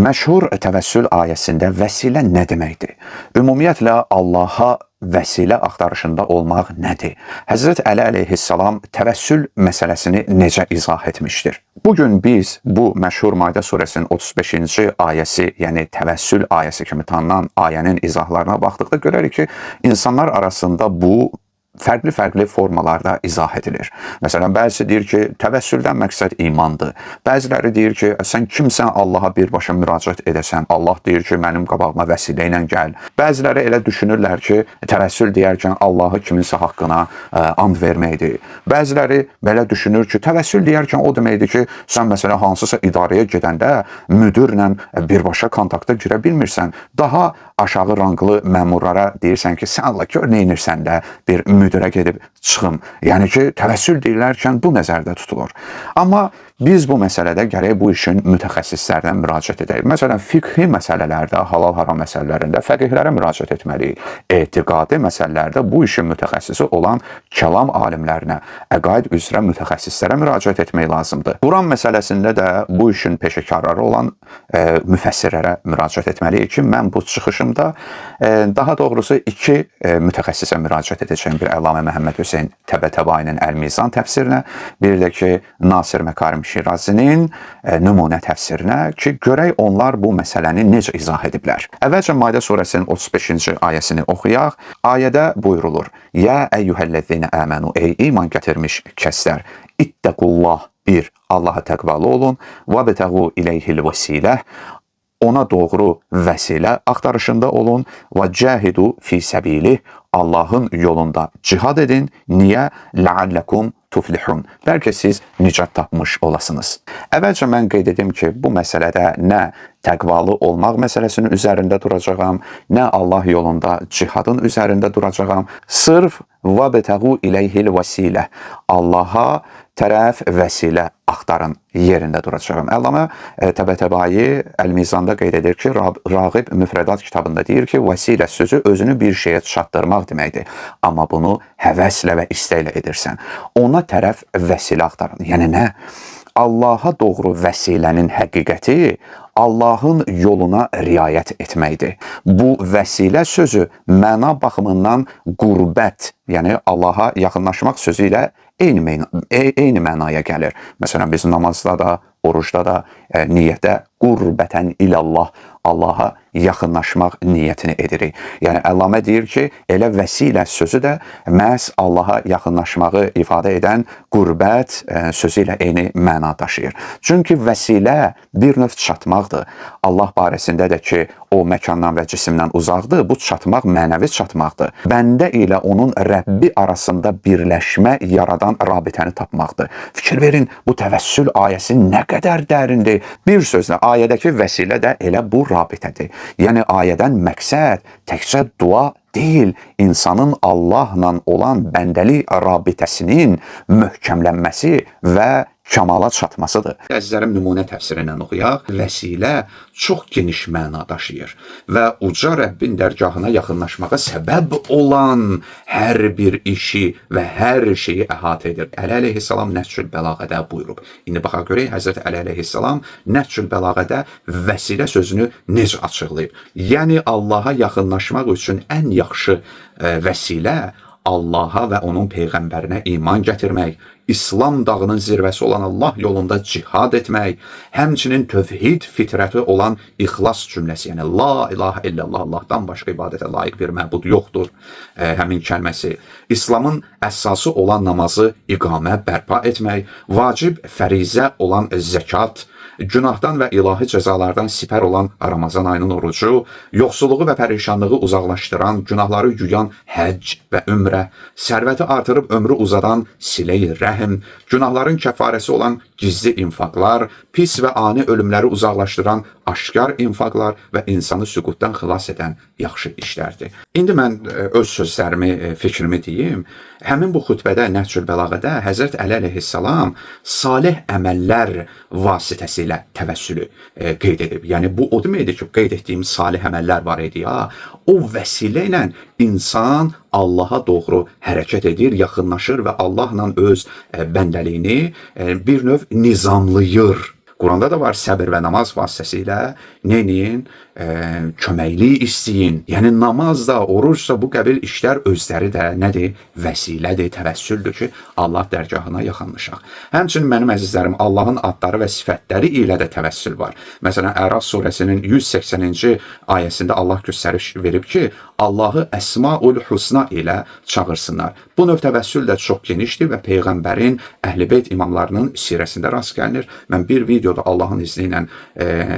Məşhur təvəssül ayəsində vəsilə nə deməkdir? Ümumiyyətlə Allaha vəsilə axtarışında olmaq nədir? Həzrət Əli əleyhissalam təvəssül məsələsini necə izah etmişdir? Bugün biz bu məşhur Maidə surəsinin 35-ci ayəsi, yəni təvəssül ayəsi kimi tanınan ayənin izahlarına baxdıqda görərik ki, insanlar arasında bu fərqli-fərqli formalarda izah edilir. Məsələn, bəzisi deyir ki, təvəssüldən məqsəd imandır. Bəziləri deyir ki, sən kimsən Allaha birbaşa müraciət edəsən? Allah deyir ki, mənim qabağıma vəsilə ilə gəl. Bəziləri elə düşünürlər ki, təvəssül deyərkən Allahı kiminsə haqqına and verməkdir. Bəziləri belə düşünür ki, təvəssül deyərkən o deməkdir ki, sən məsələn hansısa idarəyə gedəndə müdirlə birbaşa kontakta girə bilmirsən. Daha aşağı ranqlı məmurlara deyirsən ki, sən Allah gör nə edirsən də bir müdirə gedib çıxım. Yəni ki, təvəssül deyilərkən bu nəzərdə tutulur. Amma biz bu məsələdə gərək bu işin mütəxəssislərinə müraciət edək. Məsələn, fiqhi məsələlərdə, halal-haram məsələlərində fəqihlərə müraciət etməliyik. Etiqadi məsələlərdə bu işin mütəxəssisi olan kəlam alimlərinə, əqaid üzrə mütəxəssislərə müraciət etmək lazımdır. Quran məsələsində də bu işin peşəkarları olan müfəssirlərə müraciət etməliyik ki, mən bu çıxışımda daha doğrusu iki mütəxəssisə müraciət edəcəyim. Bir Əllamə Məhəmməd Hüseyn Təbətəbainin Əl-Mizan təfsirinə, bir də ki, Nasir Məkarim Şirazinin nümunə təfsirinə ki, görək onlar bu məsələni necə izah ediblər. Əvvəlcə Maidə surəsinin 35-ci ayəsini oxuyaq. Ayədə buyurulur: "Yə əyyuhəl-ləzīnə əmənu, ey iman gətirmiş kəslər, ittəqullah, bir, Allaha təqvalı olun, və bətəğu ileyhil vəsilə, ona doğru vəsilə axtarışında olun, və cahidu fi səbilih, Allahın yolunda cihad edin. Niyə? La'allakum tuflihun. Bəlkə siz nicat tapmış olasınız. Əvvəlcə mən qeyd edim ki, bu məsələdə nə təqvalı olmaq məsələsinin üzərində duracağam, nə Allah yolunda cihadın üzərində duracağam. Sırf və bətəğu ileyhil vəsilə, Allaha tərəf vəsilə axtarın yerində duracağam. Əllamə Təbətəbai Əl-Mizanda qeyd edir ki, Rağib Müfrədat kitabında deyir ki, vəsilə sözü özünü bir şeyə çatdırmaq deməkdir. Amma bunu həvəslə və istəklə edirsən. Ona tərəf vəsilə axtarın. Yəni nə? Allaha doğru vəsilənin həqiqəti Allahın yoluna riayət etməkdir. Bu vəsilə sözü məna baxımından qurbət, yəni Allaha yaxınlaşmaq sözü ilə eyni mənaya gəlir. Məsələn, biz namazda da, orucda da, niyyətdə qurbətən ilallah, Allaha yaxınlaşmaq niyyətini edirik. Yəni Əllamə deyir ki, elə vəsilə sözü də məhz Allaha yaxınlaşmağı ifadə edən qurbət sözü ilə eyni məna daşıyır. Çünki vəsilə bir növ çatmaqdır. Allah barəsində də ki, o məkandan və cisimdən uzaqdır, bu çatmaq mənəvi çatmaqdır. Bəndə ilə onun Rəbbi arasında birləşmə yaradan rabitəni tapmaqdır. Fikir verin, bu təvəssül ayəsi nə qədər dərindir. Bir sözlə, ayədəki vəsilə də elə bu rabitədir. Yəni ayədən məqsəd təkcə dua deyil, insanın Allahla olan bəndəlik rabitəsinin möhkəmlənməsi və kamala çatmasıdır. Əzizlərim, nümunə təfsirindən oxuyaq. Vəsilə çox geniş məna daşıyır və uca Rəbbin dərgahına yaxınlaşmağa səbəb olan hər bir işi və hər şeyi əhatə edir. Əli əleyhissalam Nəhcül Bəlağədə buyurub. İndi baxaq görək Həzrət Əli əleyhissalam Nəhcül Bəlağədə vəsilə sözünü necə açıqlayıb. Yəni Allaha yaxınlaşmaq üçün ən yaxşı vəsilə Allaha və onun peyğəmbərinə iman gətirmək, İslam dağının zirvəsi olan Allah yolunda cihad etmək, həmçinin tövhid fitrəti olan ixlas cümləsi, yəni la ilahə illallah, Allahdan başqa ibadətə layiq bir məbud yoxdur, həmin kəlməsi, İslamın əsası olan namazı iqamə bərpa etmək, vacib fərizə olan zəkat, günahdan və ilahi cəzalardan sipər olan Ramazan ayının orucu, yoxsulluğu və pərişanlığı uzaqlaşdıran, günahları yuyan həcc və ümrə, sərvəti artırıb ömrü uzadan silə-i rəhm, günahların kəfarəsi olan gizli infaqlar, pis və ani ölümləri uzaqlaşdıran aşkar infaqlar və insanı süqutdan xilas edən yaxşı işlərdir. İndi mən öz sözlərimi, fikrimi deyim. Həmin bu xutbədə Nəhcül Bəlağədə Həzrət Əli əleyhissalam salih əməllər vasitəsilə təvəssülü qeyd edib. Yəni bu o deməkdir ki, qeyd etdiyim salih əməllər var idi ya. O vəsilə ilə insan Allaha doğru hərəkət edir, yaxınlaşır və Allahla öz bəndəliyini bir növ nizamlayır. Quranda da var səbir və namaz vasitəsilə neyin? Köməklik istəyin. Yəni namaz da, oruc da, bu qəbil işlər özləri də nədir? Vəsilədir, təvəssüldür ki, Allah dərgahına yaxınlaşaq. Həmçinin mənim əzizlərim, Allahın adları və sifətləri ilə də təvəssül var. Məsələn, Əraf surəsinin 180-ci ayəsində Allah göstəriş verib ki, Allahı Əsmaül Husna ilə çağırsınlar. Bu növ təvəssül də çox genişdir və Peyğəmbərin, Əhl-i Beyt imamlarının sirəsində rast gəlinir. Mən bir videoda Allahın izni ilə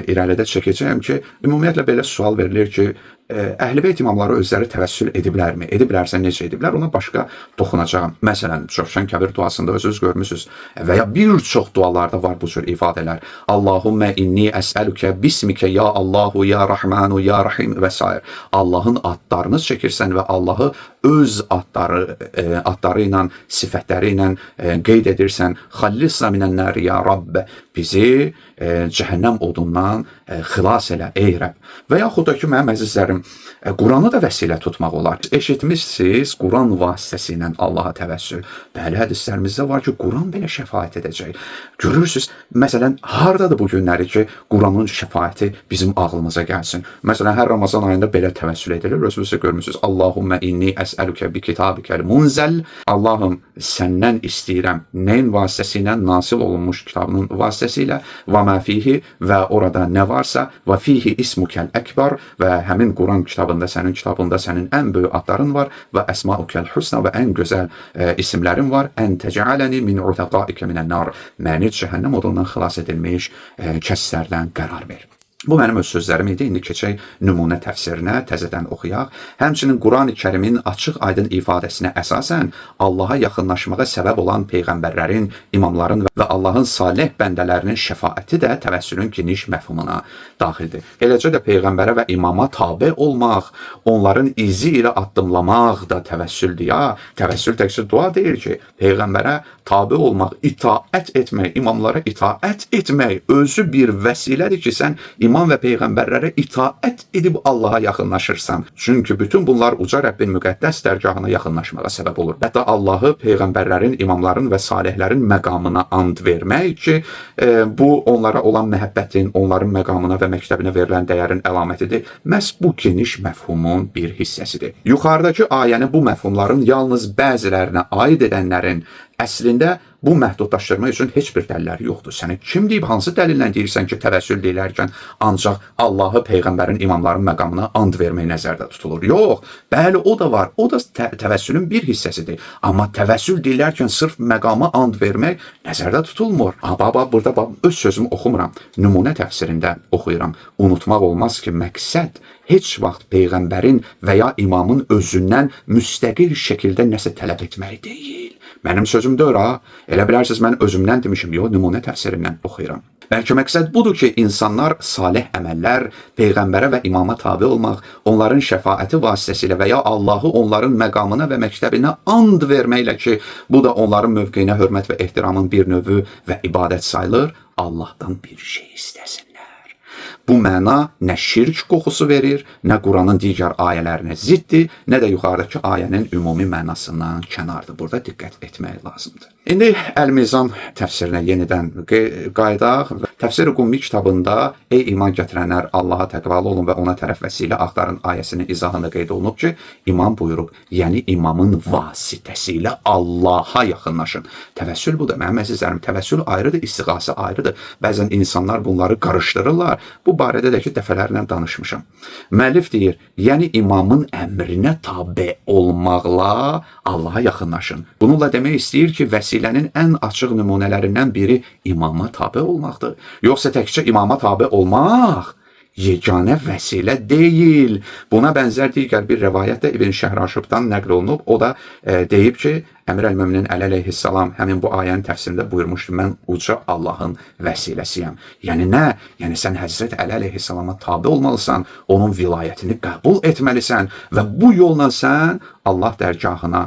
irəlidə çəkəcəyəm ki, ümumiyyətlə belə sual verilir ki, Əhl-i Beyt imamları özləri təvəssül ediblərmi? Ediblərsə necə ediblər? Ona başqa toxunacağam. Məsələn, Cövşən Kəbir duasında özünüz görmüsünüz və ya bir çox dualarda var bu cür ifadələr. Allahümmə inni əsəlükə bismikə ya Allahu ya Rahmanu ya Rahim və s. Allahın adlarını çəkirsən və Allahı öz adları ilə, sifətləri ilə qeyd edirsən. Xallisna minən-nar ya Rabb. Bizi cəhənnəm odundan xilas elə ey Rəbb. Və yaxud da ki, mənim əzizlərim, Quranı da vəsilə tutmaq olar. Eşitmişsiniz Quran vasitəsilə Allaha təvəssül. Bəli, hədislərimizdə var ki, Quran belə şəfaət edəcək. Görürsüz, məsələn, hardadır bu günləri ki, Quranın şəfaəti bizim ağlımıza gəlsin? Məsələn, hər Ramazan ayında belə təvəssül edilir. Özünüz də görmüsünüz. Allahümmə inni əsəlükə bi kitabikel munzəl. Allahım, səndən istəyirəm. Nəyin vasitəsilə? Nasil olunmuş kitabının vasitəsilə və mə fihi və orada nə varsa və fihi ismukel əkbar və həmin Quran kitabında, sənin kitabında sənin ən böyük adların var və əsmaukel husna və ən gözəl isimlərin var. Ən tecaləni min utaqaike minən nar. Məni cəhənnəm odundan xilas edilmiş kəslərdən qərar ver. Bu mənim öz sözlərim idi. İndi keçək nümunə təfsirinə, təzədən oxuyaq. Həmçinin Qurani Kərimin açıq aydın ifadəsinə əsasən Allaha yaxınlaşmağa səbəb olan peyğəmbərlərin, imamların və Allahın salih bəndələrinin şəfaəti də təvəssülün geniş məfhumuna daxildir. Eləcə də peyğəmbərə və imama tabe olmaq, onların izi ilə addımlamaq da təvəssüldür ya. Təvəssül təkcə dua deyil ki, peyğəmbərə tabe olmaq, itaət etmək, imamlara itaət etmək özü bir vəsilədir ki, sən imam və peyğəmbərlərə itaət edib Allaha yaxınlaşırsan. Çünki bütün bunlar uca Rəbbin müqəddəs dərgahına yaxınlaşmağa səbəb olur. Hətta Allahı peyğəmbərlərin, imamların və salihlərin məqamına and vermək ki, bu onlara olan məhəbbətin, onların məqamına və məktəbinə verilən dəyərin əlamətidir. Məhz bu geniş məfhumun bir hissəsidir. Yuxarıdakı ayəni bu məfhumların yalnız bəzilərinə aid edənlərin əslində bu məhdudlaşdırma üçün heç bir dəlilləri yoxdur. Sənə kim deyib, hansı dəlillə deyirsən ki, təvəssül deyilərkən ancaq Allahı, peyğəmbərin, imamların məqamına and vermək nəzərdə tutulur? Yox, bəli, o da var. O da təvəssülün bir hissəsidir. Amma təvəssül deyilərkən sırf məqama and vermək nəzərdə tutulmur. Baba, burada bax, öz sözümü oxumuram. Nümunə təfsirində oxuyuram. Unutmaq olmaz ki, məqsəd heç vaxt peyğəmbərin və ya imamın özündən müstəqil şəkildə nəsə tələb etmək deyil. Mənim sözüm deyil ha. Elə bilərsiniz mən özümdən demişim. Yox, nümunə təfsirindən oxuyuram. Bəlkə məqsəd budur ki, insanlar salih əməllər, peyğəmbərə və imama tabe olmaq, onların şəfaəti vasitəsilə və ya Allahı onların məqamına və məktəbinə and verməklə ki, bu da onların mövqeyinə hörmət və ehtiramın bir növü və ibadət sayılır, Allahdan bir şey istəsinlər. Bu məna nə şirk qoxusu verir, nə Quranın digər ayələrinə ziddir, nə də yuxarıdakı ayənin ümumi mənasından kənardır. Burada diqqət etmək lazımdır. İndi Əl-Mizan təfsirinə yenidən qayıdaq. Təfsir-i Qummi kitabında ey iman gətirənlər, Allaha təqvalı olun və ona tərəf vəsilə axtarın ayəsinin izahında qeyd olunub ki, imam buyurub, yəni imamın vasitəsilə Allaha yaxınlaşın. Təvəssül budur. Mənim əzizlərim, təvəssül ayrıdır, istiğasə ayrıdır. Bəzən insanlar bunları qarışdırırlar. Bu barədə də ki, dəfələrlə danışmışam. Müəllif deyir, yəni imamın əmrinə tabe olmaqla Allaha yaxınlaşın. Bununla demək istəyir ki, vəsilənin ən açıq nümunələrindən biri imama tabe olmaqdır. Yoxsa təkcə imama tabe olmaq yeganə vəsilə deyil. Buna bənzər digər bir rəvayət də İbn Şəhraşubdan nəql olunub. O da deyib ki, Əmir əl-Möminin Əli əleyhissalam həmin bu ayənin təfsirində buyurmuşdu, mən uca Allahın vəsiləsiyəm. Yəni nə? Yəni sən Həzrət Əli əleyhissalama tabe olmalısan, onun vilayətini qəbul etməlisən və bu yolla sən Allah dərgahına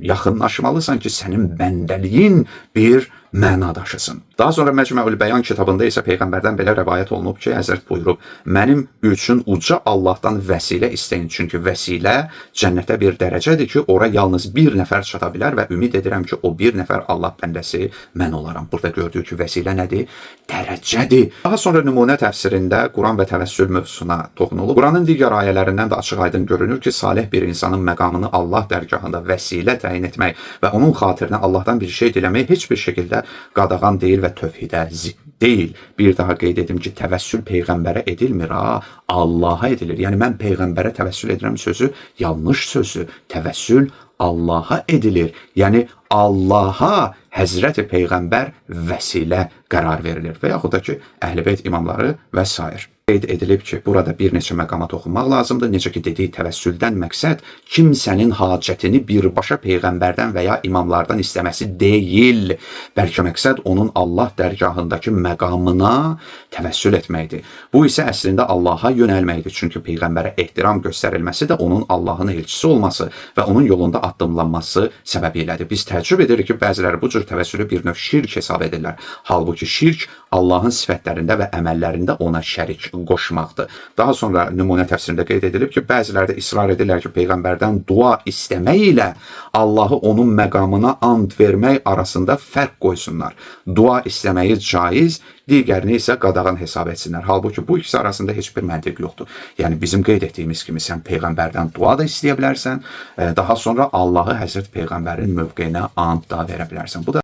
yaxınlaşmalısan ki, sənin bəndəliyin bir məna daşısın. Daha sonra Məcməül Bəyan kitabında isə Peyğəmbərdən belə rəvayət olunub ki, Həzrət buyurub, mənim üçün uca Allahdan vəsilə istəyin, çünki vəsilə cənnətə bir dərəcədir ki, ora yalnız bir nəfər çata çata bilər və ümid edirəm ki, o bir nəfər Allah bəndəsi mən olaram. Burada gördük ki, vəsilə nədir? Dərəcədir. Daha sonra nümunə təfsirində Quran və təvəssül mövzusuna toxunulub. Quranın digər ayələrindən də açıq-aydın görünür ki, salih bir insanın məqamını Allah dərgahında vəsilə təyin etmək və onun xatirinə Allahdan bir şey diləmək heç bir şəkildə qadağan deyil və tövhidə zidd deyil. Bir daha qeyd edim ki, təvəssül peyğəmbərə edilmir ha, Allaha edilir. Yəni mən peyğəmbərə təvəssül edirəm sözü yanlış sözdür. Təvəssül Allaha edilir. Yəni Allaha Həzrəti Peyğəmbər vəsilə qərar verilir və yaxud da ki, Əhl-i Beyt imamları və sair. Qeyd edilib ki, burada bir neçə məqama toxunmaq lazımdır. Necə ki dedik, təvəssüldən məqsəd kimsənin hacətini birbaşa peyğəmbərdən və ya imamlardan istəməsi deyil. Bəlkə məqsəd onun Allah dərgahındakı məqamına təvəssül etməkdir. Bu isə əslində Allaha yönəlməkdir. Çünki peyğəmbərə ehtiram göstərilməsi də onun Allahın elçisi olması və onun yolunda addımlanması səbəbilədir. Biz təəccüb edirik ki, bəziləri bu cür təvəssülü bir növ şirk hesab edirlər. Halbuki şirk Allahın sifətlərində və əməllərində ona şərik qoşmaqdır. Daha sonra nümunə təfsirində qeyd edilib ki, bəziləri də israr edirlər ki, peyğəmbərdən dua istəmək ilə Allahı onun məqamına and vermək arasında fərq qoysunlar. Dua istəməyi caiz, digərini isə qadağan hesab etsinlər. Halbuki bu ikisi arasında heç bir məntiq yoxdur. Yəni bizim qeyd etdiyimiz kimi sən peyğəmbərdən dua da istəyə bilərsən, daha sonra Allahı Həzrət Peyğəmbərin mövqeyinə and da verə bilərsən. Bu da